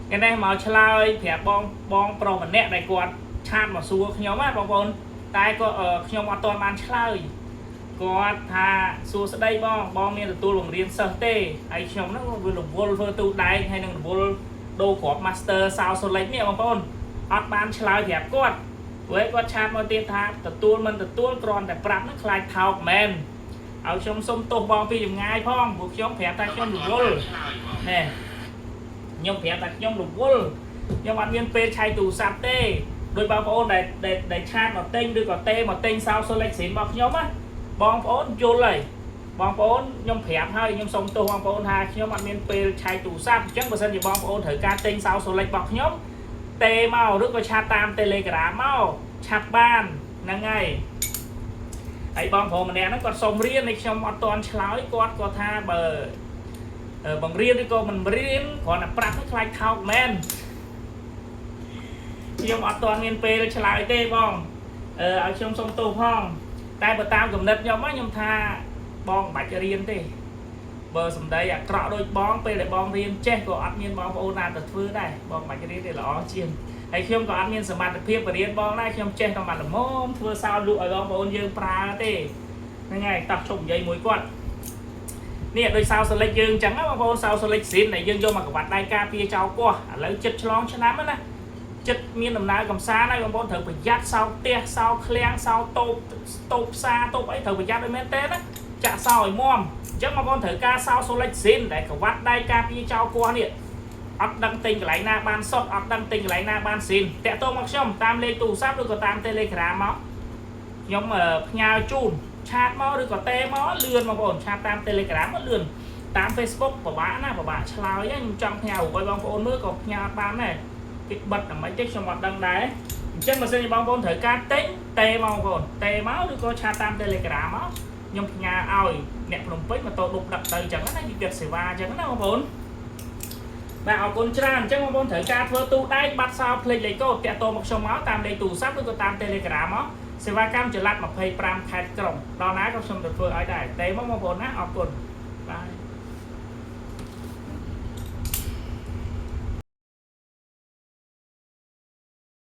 ថ្ងៃនេះមកឆ្លើយប្រាប់បងបងប្រុសម្នាក់ដែលគាត់ chat មកសួរខ្ញុំណាបងប្អូនតែក៏ខ្ញុំអត់ទាន់បានឆ្លើយគាត់ថាសួស្ដីបងបងមានទទួលបង្រៀនសិស្សទេហើយខ្ញុំហ្នឹងវារវល់ធ្វើទូដែកហើយនឹងរវល់ដូរគ្រាប់ Master សោ Solex នេះបងប្អូនអត់បានឆ្លើយប្រាប់គាត់ព្រោះគាត់ chat មកទៀតថាទទួលមិនទទួលគ្រាន់តែប្រាប់ហ្នឹងខ្លាចថោកមែនឲ្យខ្ញុំសុំទោសបងពីចម្ងាយផងព្រោះខ្ញុំប្រាប់ថាខ្ញុំរវល់ណែខ្ញុំប្រាប់ថាខ្ញុំរវល់ខ្ញុំអត់មានពេលឆែកទូរស័ព្ទទេដោយបងប្អូនដែលដែល chat មកទិញឬក៏ទេមកទិញសោ Solex ស៊ីនរបស់ខ្ញុំណាបងប្អូនយល់ហើយបងប្អូនខ្ញុំប្រាប់ហើយខ្ញុំសុំទោសបងប្អូនថាខ្ញុំអត់មានពេលឆែកទូរស័ព្ទអញ្ចឹងបើសិនជាបងប្អូនត្រូវការទិញសោ Solex របស់ខ្ញុំទេមកឬក៏ chat តាម Telegram មកឆាប់បានហ្នឹងហើយហើយបងប្រុសម្នាក់ហ្នឹងគាត់សុំរៀនហើយខ្ញុំអត់ទាន់ឆ្លើយគាត់គាត់ថាបើបង្រៀនឬក៏មិនរៀនគ្រាន់តែប្រាប់ហ្នឹងខ្លាចថោកមែនខ្ញុំអត់ទាន់មានពេលឆ្លើយទេបងអឺឲ្យខ្ញុំសុំទោសផងតែបើតាមគំនិតខ្ញុំខ្ញុំថាបងមិនបាច់រៀនទេបើសំដីអាក្រក់ដូចបងពេលដែលបងរៀនចេះក៏អត់មានបងប្អូនណាទៅធ្វើដែរបងមិនបាច់រៀនទេល្អជាងហើយខ្ញុំក៏អត់មានសមត្ថភាពបរៀនបងដែរខ្ញុំចេះតែមកល្មមធ្វើសោលក់ឲ្យបងប្អូនយើងប្រើទេហ្នឹងហើយតោះជុំនិយាយមួយគាត់នេះដូចសោសលិចយើងអញ្ចឹងណាបងប្អូនសោសលិចស៊ីនដែលយើងយកមកក្បាត់ដៃការពារចោលកោះឥឡូវចិត្តឆ្លងឆ្នាំណាចិត្តមានដំណើរកំសាន្តហើយបងប្អូនត្រូវប្រយ័ត្នសោផ្ទះសោឃ្លាំងសោតូបតូបផ្សារតូបអីត្រូវប្រយ័ត្នឲ្យមែនទេណាចាក់សោឲ្យមមអញ្ចឹងបងប្អូនត្រូវការសោសូលិចស៊ីនដែលក្បាត់ដៃការពារចោលកោះនេះអត់ដឹងទិញកន្លែងណាបានសុតអត់ដឹងទិញកន្លែងណាបានស៊ីនតាក់ទងមកខ្ញុំតាមលេខទូរស័ព្ទឬក៏តាម Telegram មកខ្ញុំផ្ញើជូន chat មកឬក៏ទេមកលឿនបងប្អូន chat តាម Telegram មកលឿនតាម Facebook ពិបាកណាពិបាកឆ្លើយខ្ញុំចង់ផ្ញើរូបឲ្យបងប្អូនមើលក៏ផ្ញើអត់បានដែរគេបិទតែមិនទេខ្ញុំអត់ដឹងដែរអញ្ចឹងបើសិនជាបងប្អូនត្រូវការទិញទេមកបងប្អូនទេមកឬក៏ chat តាម Telegram មកខ្ញុំផ្ញើឲ្យអ្នកភ្នំពេញម៉ូតូឌុបដឹកទៅអញ្ចឹងណាវិទ្យាសេវាអញ្ចឹងណាបងប្អូនបាទអរគុណច្រើនអញ្ចឹងបងប្អូនត្រូវការធ្វើទូដែកបាត់សោភ្លេចលេខកូដតាក់ទងមកខ្ញុំមកតាមលេខទូរស័ព្ទឬក៏តាម Telegram មកសេវាកម្មចល័ត25ខេត្តក្រុងដល់ណាក៏ខ្ញុំទៅធ្វើឲ្យដែរទេមកបងប្អូនណាអរគុណបាទ។